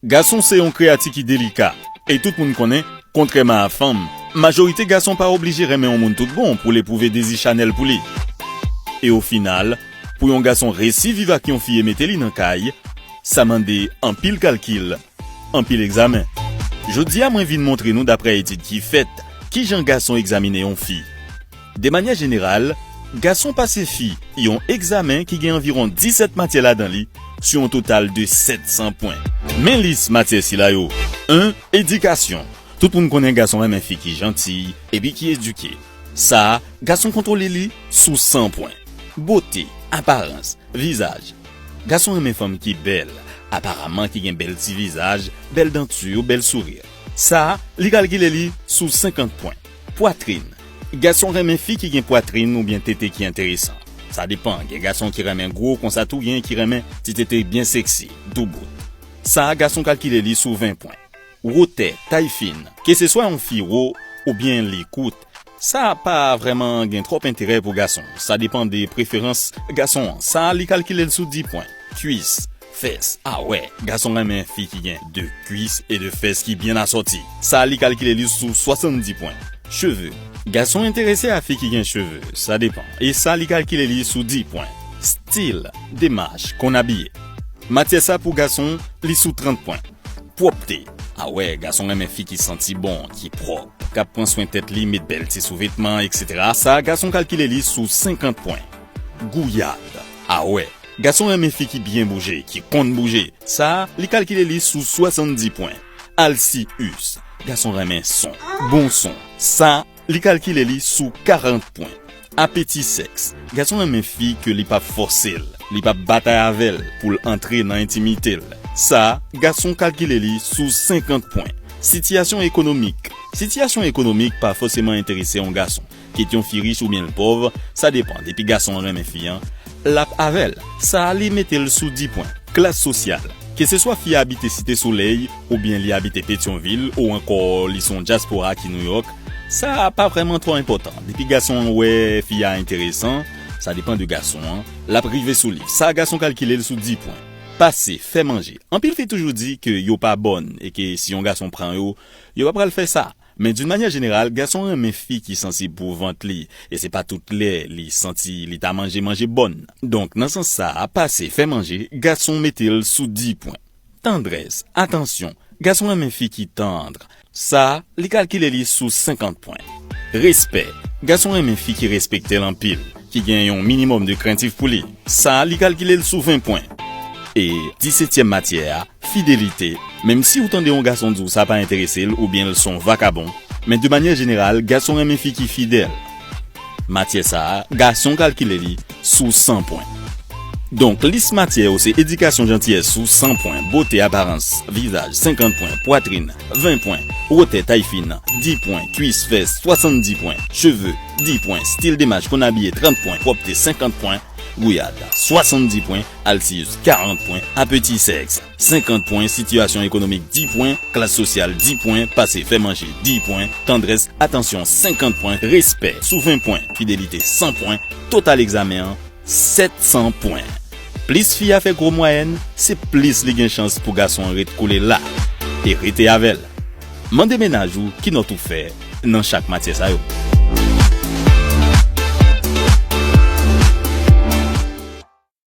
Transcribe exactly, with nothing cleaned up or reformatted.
Gason se yon kreyati ki delika, e tout moun konnen, kontrèman a fanm, majorite gason pa oblije renmen yon moun tout bon pou l epwouve dezi chanèl pou li. E ofinal, pou yon gason resi viv ak yon fi e mete li nan kay, sa mande anpil kalkil, anpil egzamen. Jodi a, mwen vin montre nou, daprè etid ki fèt, kijan gason egzamine yon fi. De manyè jeneral, gason pase fi yon egzamen ki gen anviwon disèt matyè ladan li, sou yon total de sèt san pwen. Men lis matyè sila yo. En, edikasyon. Tout moun konnen gason renmen fi ki janti, epi ki edike. Sa a, gason kontwole li sou san pwen. Bote, aparans, vizaj. Gason renmen fanm ki bèl, aparaman ki gen bèl ti vizaj, bèl danti, bèl souri. Sa a, li kalkile li sou senkant pwen. Pwatrin. Gason renmen fi ki gen pwatrin oubyen tete ki enteresan. Sa depann, gen gason ki renmen gwo konsa tou, gen ki renmen ti tete byen seksi, doubout. Sa a, gason kalkile li sou ven pwen. Wotè, tay fin. Keseswa yon fi wo oubyen li kout, sa pa vrèman gen twòp enterè pou gason. Sa depann de preferans gason an. Sa a, li kalkile l sou dis pwen. Kwis, fès, awè. Gason renmen fi ki gen de kwis e de fès ki byen asòti. Sa a, li kalkile li sou swasanndis pwen. Cheve. Gason enterese a fi ki gen cheve. Sa depann. E sa, li kalkile li sou dis pwen. Stil, demach, konn abiye. Matyè sa pou gason, li sou trant pwen. Pwòpte. Awè, gason renmen fi ki santi bon, ki pwòp, k ap pran swen tèt li, met bèl ti souvetman, etsetera. Sa a, gason kalkile li sou senkant pwen. Gouyad. Awè, gason renmen fi ki byen bouje, ki konn bouje. Sa a, li kalkile li sou swasanndis pwen. Alsiyis. Gason renmen son, bon son. Sa a, li kalkile li sou karant pwen. Apeti sèks. Gason renmen fi ke li p ap fòse l, li p ap batay avè l pou l antre nan entimite l. Sa a, gason kalkile li sou senkant pwen. Sitiyasyon ekonomik. Sitiyasyon ekonomik pa fòseman enterese yon gason. Kit yon fi rich oubyen l pòv, sa depann. Depi gason an renmen fi an, l ap avè l. Sa a, li mete l sou dis pwen. Klas sosyal. Keseswa fi a abite Site Solèy, oubyen li abite Petyonvil, ou ankò li se yon dyaspora ki Nouyòk, sa pa vrèman twò enpòtan. Depi gason an wè fi a enteresan, sa depann de gason an, l ap rive sou li. Sa a, gason kalkile l sou dis pwen. Pase, fè manje. Anpil fi toujou di ke yo pa bòn e ke si yon gason pran yo, yo pa pral fè sa. Men d'une manière générale, gason renmen fi ki sansib pou vant li, e se pa tout lè li santi li ta manje manje bòn. Donk, nan sans sa a, pase, fè manje, gason mete l sou dis pwen. Tandrès, atansyon, gason renmen fi ki tann. Sa a, li kalkile li sou senkant pwen. Respè, gason renmen fi ki respekte l anpil, ki gen yon minimòm de krentif pou li. Sa a, li kalkile l sou ven pwen. E disetyèm matyè a, fidelite. Menm si w tande yon gason di w sa pa enterese l oubyen l se yon vakabon, men de manyè jeneral, gason renmen fi ki fidèl. Matyè sa a, gason kalkile li sou san pwen. Donk, lis matyè yo se edikasyon, jantiyès sou san pwen, bote, aparans, vizaj, senkant pwen, pwatrin, ven pwen, wotè, tay fin, dis pwen, kwis, fès, swasanndis pwen, cheve, dis pwen, stil demach, konn abiye, trant pwen, pwòpte, senkant pwen, gouyad, swasanndis pwen, alsiyis, karant pwen, apeti sèks, senkant pwen, sitiyasyon ekonomik, dis pwen, klas sosyal, dis pwen, pase, fè manje, dis pwen, tandrès, atansyon, senkant pwen, respè, sou ven pwen, fidelite, san pwen, total egzamen an, sèt san pwen. Plis fi a fè gwo mwayèn, se plis li gen chans pou gason an ret kole la e rete avè l. Mande mennaj ou ki nòt ou fè nan chak matyè sa yo.